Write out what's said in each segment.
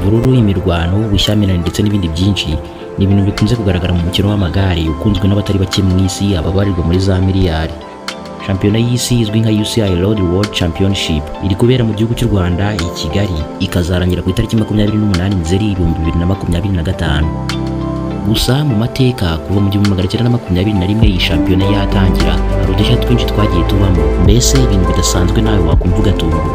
Imvururu, imirwano, ubushyamirane ndetse n'ibindi byinshi ni ibintu bikunze kugaragara mu mukino w'amagare ukunzwe n'abatari bake mu isi, ababarirwa muri za miliyari. Shampiyona y'isi izwi nka UCI Road World Championship iri kubera mu gihugu cy'u Rwanda i Kigali, ikazarangira ku itariki 28 Nzeri 2025. Gusa mu mateka, kuva mu 1921 iyi shampiyona yatangira, hari udushya twinshi twagiye tubamo, mbese ibintu bidasanzwe nawe wakumva ugatungurwa.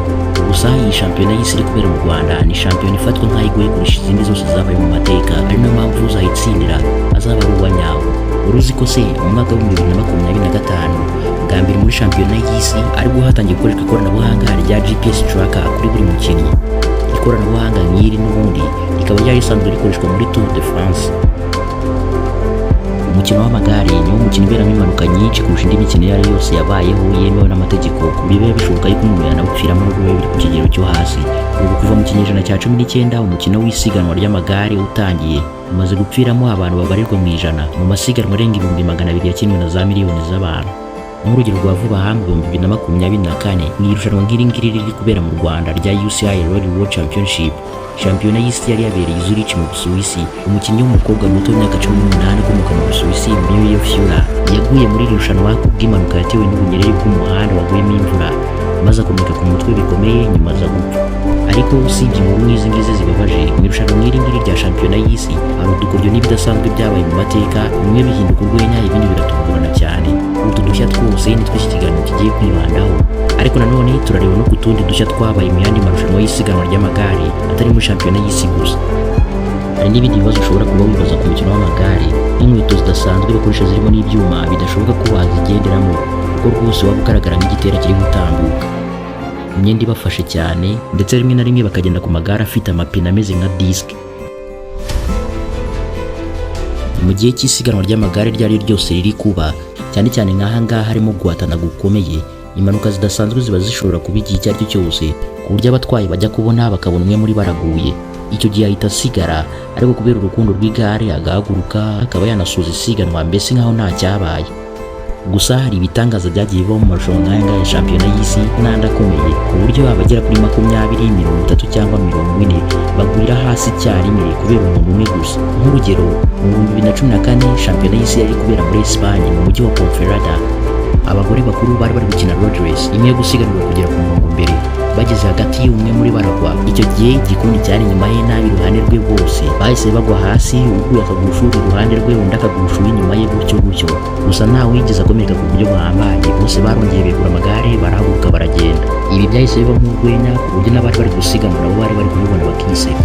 Gusa iyi shampiyona y'isi iri kubera mu Rwanda ni shampiyona ifatwa nk'aho igoye kurusha izindi zose zabaye mu mateka, ari nayo mpamvu uzayitsindira azaba ari uwa nyawo. Wari uzi ko se mu mwaka wa 2025 bwa mbere muri shampiyona y'isi aribwo hatangiye gukoreshwa ikoranabuhanga rya GPS tracker kuri buri mukinnyi? Ikoranabuhanga nk'iri n'ubundi rikaba ryari risanzwe rikoreshwa muri Tour de France. Umukino w'amagare niwo mukino uberamo impanuka nyinshi kurusha indi mikino iyo ari yo yose yabayeho yemewe n'amategeko, ku buryo biba bishoboka yuko umuntu yanawupfiramo nubwo biba biri ku kigero cyo hasi. Ubu kuva mu kinyejana cya 19 umukino w'isiganwa ry'amagare utangiye, umaze gupfiramo abantu babarirwa mu ijana mu masiganwa arenga 200,000 yakinwe na za miliyoni z'abantu. Nk'urugero rwa vuba aha, mu 2024, mu irushanwa nk'iri ngiri riri kubera mu Rwanda rya UCI Road World Championship, shampiyona y'isi yari yabereye i Zurich mu Busuwisi, umukinnyi w'umukobwa muto w'imyaka 18 ukomoka mu Busuwisi, Muriel Furrer, yaguye muri iri rushanwa kubw'impanuka yatewe n'ubunyereri bw'umuhanda waguyemo imvura, maze akomereka ku mutwe bikomeye, nyuma aza gupfa. Ariko usibye inkuru nk'izi ngizi zibabaje, mu irushanwa nk'iri ngiri rya shampiyona y'isi hari udukoryo n'ibidasanzwe byabaye mu mateka, bimwe bihinduka urwenya, ibindi biratungurana cyane. Utu dushya twose nitwo iki kiganiro kigiye kwibandaho, ariko nanone turareba no ku tundi dushya twabaye mu yandi marushanwa y'isiganwa ry'amagare atari muri shampiyona y'isi gusa. Hari n'ibindi bibazo ushobora kuba wibaza ku mukino w'amagare, nk'inkweto zidasanzwe bakoresha zirimo n'ibyuma bidashoboka ko wazigenderamo, kuko rwose waba ugaragara nk'igitera kiri gutambuka, imyenda ibafashe cyane, ndetse rimwe na rimwe bakagenda ku magare afite amapine ameze nka disque. Mu gihe cy'isiganwa ry'amagare iryo ari ryo ryose riri kuba, cyane cyane nk'aha ngaha harimo guhatana gukomeye, impanuka zidasanzwe ziba zishobora kuba igihe icyo ari cyo cyose, ku buryo abatwaye bajya kubona bakabona umwe muri baraguye. Icyo gihe ahita asigara, ariko kubera urukundo rw'igare agahaguruka, akaba yanasoza isiganwa mbese nk'aho nta cyabaye. Gusa hari ibitangaza byagiye bibaho mu marushanwa nk'aya ngaya ya shampiyona y'isi n'andi akomeye, ku buryo abagera kuri 20, 30 cyangwa 40 bagwira hasi icyarimwe kubera umuntu umwe gusa. Nk'urugero, mu 2014 shampiyona y'isi yari kubera muri Espagne mu mujyi wa Ponferrada, abagore bakuru bari bari gukina road race imwe yo gusiganirwa kugera ku murongo mbere. Bageze hagati, umwe muri baragwa. Icyo gihe igikundi cyari inyuma ye n'ab'iruhande rwe bose bahise bagwa hasi, uguye akagusha uri iruhande rwe, undi akagusha uri inyuma ye, gutyo gutyo. Gusa ntawe wigeze akomereka ku buryo buhambaye. Bose barongeye begura amagare, barahaguruka, baragenda. Ibi byahise biba nk'urwenya, ku buryo n'abari bari gusiganwa nabo bari bari kubibona bakiseka.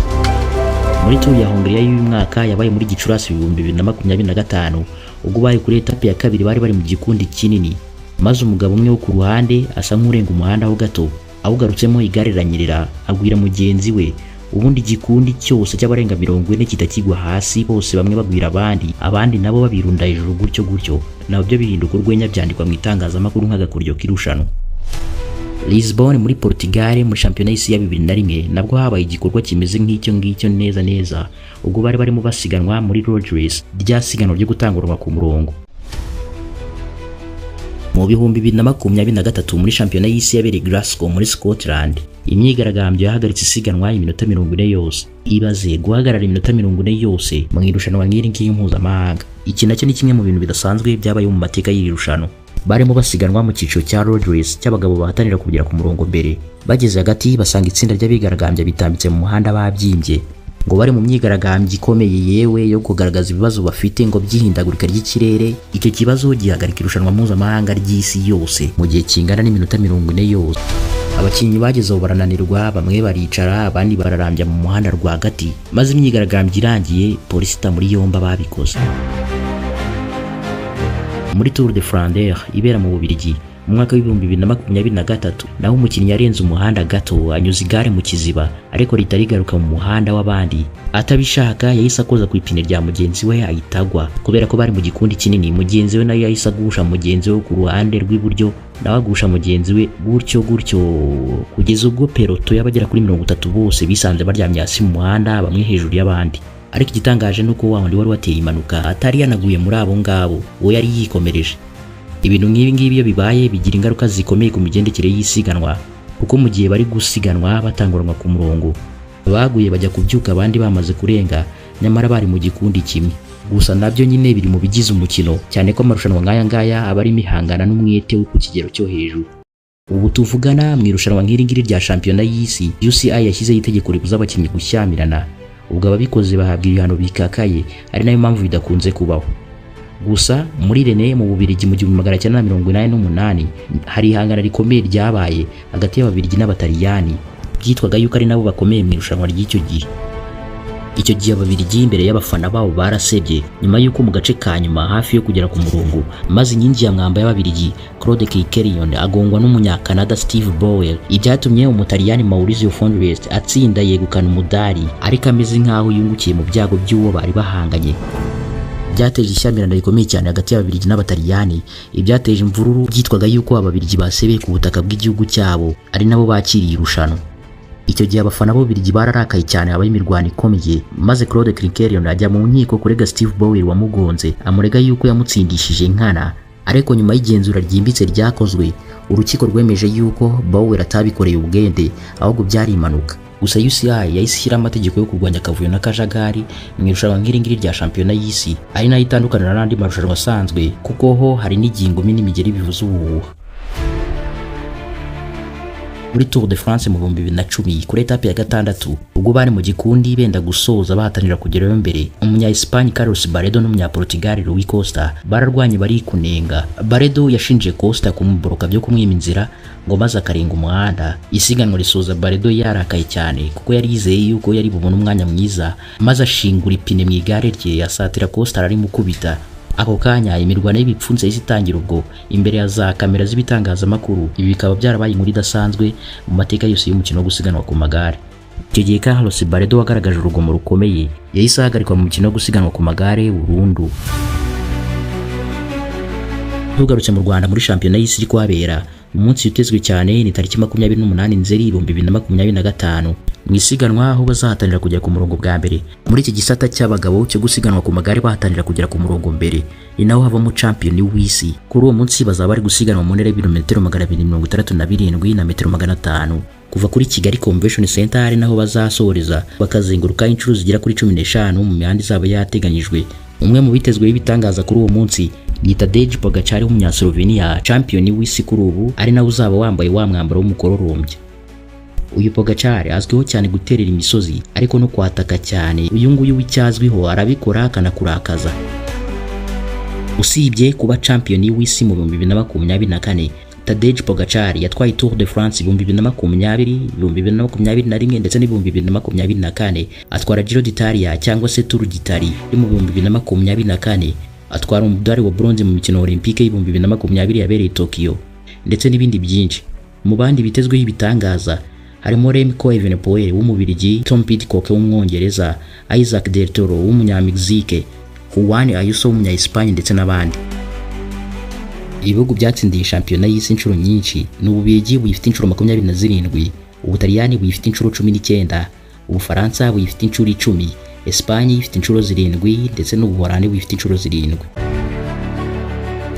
Muri Tour ya Hongiriya y'uyu mwaka yabaye muri Gicurasi 2025, ubwo bari kuri etape ya kabiri, bari bari mu gikundi kinini, maze umugabo umwe wo ku ruhande asa nk'urenga umuhanda ho gato, awugarutsemo igare riranyerera, agwira mugenzi we. Ubundi igikundi cyose cy'abarenga 40 kitakigwa hasi bose, bamwe bagwira abandi, abandi nabo babirunda hejuru, gutyo gutyo, nabyo bihinduka urwenya, byandikwa mu itangazamakuru nk'agakoryo k'irushanwa. Lisbon muri Portugal, muri shampiyona y'isi ya 2001, nabwo habaye igikorwa kimeze nk'icyo ngicyo neza neza, ubwo bari barimo basiganwa muri road race, rya siganwa ryo gutanguranwa ku murongo. Mu 2023, muri shampiyona y'isi yabereye Glasgow muri Scotland, imyigaragambyo yahagaritse isiganwa iminota 40 yose. Ibaze guhagarara iminota 40 yose mu irushanwa nk'iri ngiri mpuzamahanga. Iki nacyo ni kimwe mu bintu bidasanzwe byabaye mu mateka y'iri rushanwa. Barimo basiganwa mu cyiciro cya road race cy'abagabo bahatanira kugera ku murongo mbere. Bageze hagati, basanga itsinda ry'abigaragambya bitambitse mu muhanda babyimbye, ngo bari mu myigaragambyo ikomeye yewe yo kugaragaza ibibazo bafite ngo by'ihindagurika ry'ikirere. Icyo kibazo gihagarika irushanwa mpuzamahanga ry'isi yose mu gihe kingana n'iminota 40 yose. Abakinnyi bageze aho barananirwa, bamwe baricara, abandi bararambya mu muhanda rwagati, maze imyigaragambyo irangiye polisi ita muri yombi ababikoze. Muri Tour de Flandre ibera mu Bubiligi mu mwaka wa 2023, naho umukinnyi yarenze umuhanda gato, anyuza igare mu kiziba, ariko rihita rigaruka mu muhanda w'abandi. Atabishaka yahise akoza ku ipine rya mugenzi we, ahita agwa. Kubera ko bari mu gikundi kinini, mugenzi we nawe yahise agusha mugenzi we ku ruhande rw'iburyo, nawe agusha mugenzi we, gutyo gutyo, kugeza ubwo peloton y'abagera kuri 30 bose bisanze baryamye hasi mu muhanda, bamwe hejuru y'abandi. Ariko igitangaje ni uko wa wundi wari wateye impanuka atari yanaguye muri abo ngabo, uwo yari yikomereje. Ibintu nk'ibi ngibi iyo bibaye bigira ingaruka zikomeye ku migendekere y'isiganwa, kuko mu gihe bari gusiganwa batanguranwa ku murongo. Baguye bajya kubyuka abandi bamaze kurenga, nyamara bari mu gikundi kimwe. Gusa nabyo nyine biri mu bigize umukino, cyane ko amarushanwa nk'aya ngaya aba arimo ihangana n'umwete wo ku kigero cyo hejuru. Ubu tuvugana mu irushanwa nk'iri ngiri rya shampiyona y'isi, UCI yashyizeho itegeko ribuza abakinnyi gushyamirana. Ubwo ababikoze bahabwa ibihano bikakaye, ari nayo mpamvu bidakunze kubaho. Gusa muri Rennes mu Bubiligi mu 1988 hari ihangana rikomeye ryabaye hagati y'Ababiligi n'Abataliyani, byitwaga yuko ari nabo bakomeye mu irushanwa ry'icyo gihe. Icyo gihe Ababiligi imbere y'abafana babo barasebye nyuma y'uko mu gace ka nyuma hafi yo kugera ku murongo, maze inkingi ya mwamba y'Ababiligi Claude Criquielion agongwa n'umunyakanada Steve Bauer, ibyatumye Umutaliyani Maurizio Fondriest atsinda yegukana umudari, ariko ameze nk'aho yungukiye mu byago by'uwo bari bahanganye. Byateje ishyamirana rikomeye cyane hagati y'Ababiligi n'Abataliyani, ibyateje imvururu byitwaga yuko Ababiligi basebeye ku butaka bw'igihugu cyabo, ari nabo bakiriye irushanwa. Icyo gihe abafana b'Ababiligi bararakaye cyane, habaho imirwano ikomeye, maze Claude Criquielion ajya mu nkiko kurega Steve Bauer wamugonze, amurega yuko yamutsindishije nkana. Ariko nyuma y'igenzura ryimbitse ryakozwe, urukiko rwemeje yuko Bauer atabikoreye ubwende, ahubwo byari impanuka. Gusa UCI yahise ishyira amategeko yo kurwanya akavuyo n'akajagari mu irushanwa nk'iri ngiri rya shampiyona y'isi, ari nayo itandukanira n'andi marushanwa asanzwe, kuko ho hari n'igingumi n'imigeri bivuza ubuhuha. Muri Tour de France mu 2010 kuri etape ya gatandatu, ubwo bari mu gikundi benda gusoza bahatanira kugerayo mbere, umunya Espagne Carlos Barredo n'umunya Portugal Rui Costa bararwanye barikunenga. Barredo yashinje Costa kumuboroka byo kumwima inzira ngo maze akarenga umuhanda. Isiganwa risoza Barredo yarakaye cyane kuko yari yizeye yuko yari bubone umwanya mwiza, maze ashingura ipine mu igare rye asatira Costa arimukubita. Ako kanya imirwano y'ibipfunsi yahise itangira ubwo imbere ya za kamera z'ibitangazamakuru. Ibi bikaba byarabaye inkuru idasanzwe mu mateka yose y'umukino wo gusiganwa ku magare. Icyo gihe Carlos Barredo wagaragaje urugomo rukomeye yahise ahagarikwa mu mukino wo gusiganwa ku magare burundu. Tugarutse mu Rwanda muri shampiyona y'isi iri kuhabera, umunsi utezwe cyane ni tariki 28 Nzeri 2025 mu isiganwa aho bazahatanira kujya ku murongo bwa mbere. Muri iki gisata cy'abagabo cyo gusiganwa ku magare bahatanira kugera ku murongo mbere, ni naho havamo champion w'isi. Kuri uwo munsi bazaba bari gusiganwa mu ntera y'ibirometero 267 na metero 500 kuva kuri Kigali Convention Center, ari naho bazasoreza, bakazenguruka inshuro zigera kuri 15 mu mihanda izaba yateganyijwe. Umwe mu bitezweho ibitangaza kuri uwo munsi ni Tadej Pogacar w'umunya-Slovenia, champion w'isi kuri ubu, ari nawe uzaba wambaye wa mwambaro w'umukororombya. Uyu Pogacar azwiho cyane guterera imisozi ariko no kwataka cyane. Uyu nguyu w'icyazwiho arabikora akanakurakaza. Usibye kuba champion w'isi mu 2024, Tadej Pogacar yatwaye Tour de France 2020, 2021 ndetse n'2024, atwara Giro d'Italia cyangwa se Tour d'Italie mu 2024, atwara umudari wa bronze mu mikino Olympique y'ibihumbi 2020 yabereye Tokyo, ndetse n'ibindi byinshi. Mu bandi bitezweho ibitangaza harimo Remco Evenepoel w'Umubirigi, Tom Pidcock w'Umwongereza, Isaac Del Toro w'Umunyamegizike, Juan Ayuso w'Umunya-Espagne ndetse n'abandi. Ibihugu byatsindiye shampiyona y'isi inshuro nyinshi ni Ububiligi buyifite inshuro 27, Ubutaliyani buyifite inshuro 19, Ubufaransa buyifite inshuro 10, Espagne ifite inshuro 7 ndetse n'Ubuholandi buyifite inshuro 7.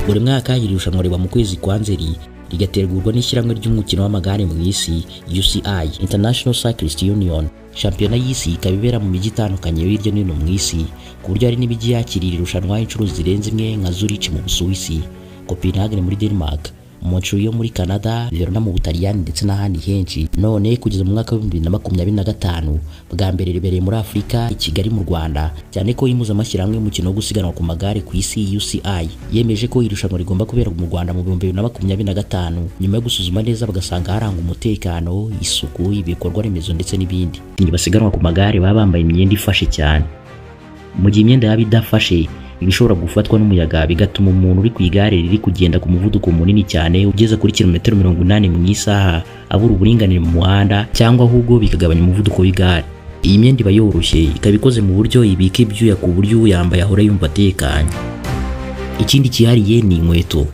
Buri mwaka iri rushanwa riba mu kwezi kwa Nzeri, rigategurwa n'ishyirahamwe ry'umukino w'amagare mu isi UCI, International Cyclist Union. Shampiyona y'isi ikaba ibera mu mijyi itandukanye hirya no hino mu isi, ku buryo hari n'imijyi yakiriye irushanwa inshuro zirenze imwe nka Zurich mu Busuwisi, Copenhagen muri Denmark, Montreal muri Canada, Verona mu Butaliyani ndetse n'ahandi henshi. None kugeza mu mwaka wa 2025 bwa mbere ribereye muri Afurika, i Kigali mu Rwanda, cyane ko impuzamashyirahamwe y'umukino wo gusiganwa ku magare ku isi UCI yemeje ko irushanwa rigomba kubera mu Rwanda mu 2025, nyuma yo gusuzuma neza bagasanga harangwa umutekano, isuku, ibikorwa remezo ndetse n'ibindi. Basiganwa ku magare baba bambaye imyenda ifashe cyane. Mu gihe imyenda yaba idafashe, ibishobora gufatwa n'umuyaga bigatuma umuntu uri ku igare riri kugenda ku muvuduko munini cyane ugeze kuri kilometero 80 mu isaha abura uburinganire mu muhanda, cyangwa ahubwo bikagabanya umuvuduko w'igare. Iyi myenda iba yoroshye, ikaba ikoze mu buryo ibika ibyuya ku buryo uyambaye ahora yumva atekanye. Ikindi cyihariye ni inkweto.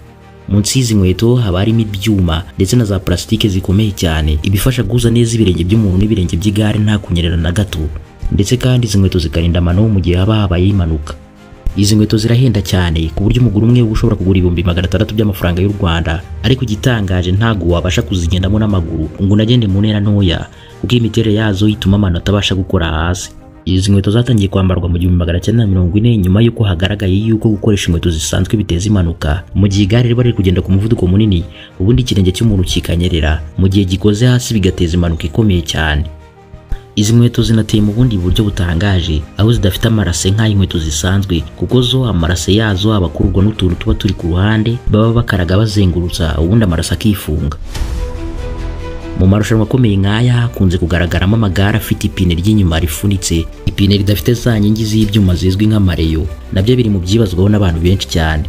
Munsi y'izi nkweto haba harimo ibyuma ndetse na za plastike zikomeye cyane, ibifasha guhuza neza ibirenge by'umuntu n'ibirenge by'igare nta kunyerera na gato. Ndetse kandi izi nkweto zikarinda amano mu gihe haba habaye impanuka. Izi nkweto zirahenda cyane ku buryo umuguru umwe ushobora kugura 600,000 by'amafaranga y'u Rwanda, ariko igitangaje ntago wabasha kuzigendamo n'amaguru ngo unagende mu ntera ntoya, kuko imiterere yazo ituma amano atabasha gukora hasi. Izi nkweto zatangiye kwambarwa mu 1940 nyuma y'uko hagaragaye yuko gukoresha inkweto zisanzwe biteza impanuka. Mu gihe igare riba riri kugenda ku muvuduko munini, ubundi ikirenge cy'umuntu kikanyerera mu gihe gikoze hasi bigateza impanuka ikomeye cyane. Izi nkweto zinateye mu bundi buryo butangaje, aho zidafite amarase nk'ay'inkweto zisanzwe, kuko zo amarase yazo aba akururwa n'utuntu tuba turi ku ruhande baba bakaraga bazengurutsa, ubundi amarase akifunga. Mu marushanwa akomeye nk'aya hakunze kugaragaramo amagare afite ipine ry'inyuma rifunitse, ipine ridafite za nkingi z'ibyuma zizwi nk'amareyo, nabyo biri mu byibazwaho n'abantu benshi cyane.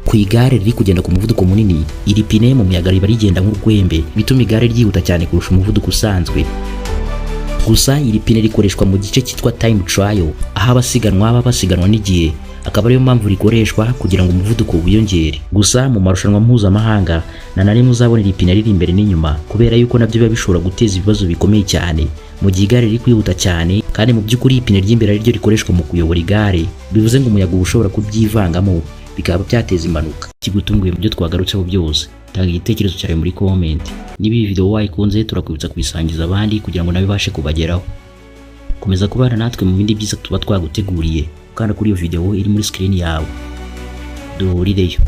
Ku igare riri kugenda ku muvuduko munini, iri pine mu muyaga riba rigenda nk'urwembe, bituma igare ryihuta cyane kurusha umuvuduko usanzwe. Gusa iri pine rikoreshwa mu gice cyitwa time trial, aho abasiganwa baba basiganwa n'igihe, akaba ariyo mpamvu rikoreshwa kugira ngo umuvuduko wiyongere. Gusa mu marushanwa mpuzamahanga nta na rimwe uzabona iri pine riri imbere n'inyuma, kubera yuko nabyo biba bishobora guteza ibibazo bikomeye cyane mu gihe igare riri kwihuta cyane, kandi mu by'ukuri ipine ry'imbere ari ryo rikoreshwa mu kuyobora igare, bivuze ngo umuyaga uba ushobora kubyivangamo bikaba byateza impanuka. Kigutunguye mu byo twagarutseho byose, tanga igitekerezo cyawe muri comment. Niba iyi video wayikunze, turakwibutsa kubisangiza abandi kugira ngo nawe ibashe kubageraho. Komeza kubana natwe mu bindi byiza tuba twaguteguriye, ukanda kuri iyo video iri muri screen yawe. Duhurireyo.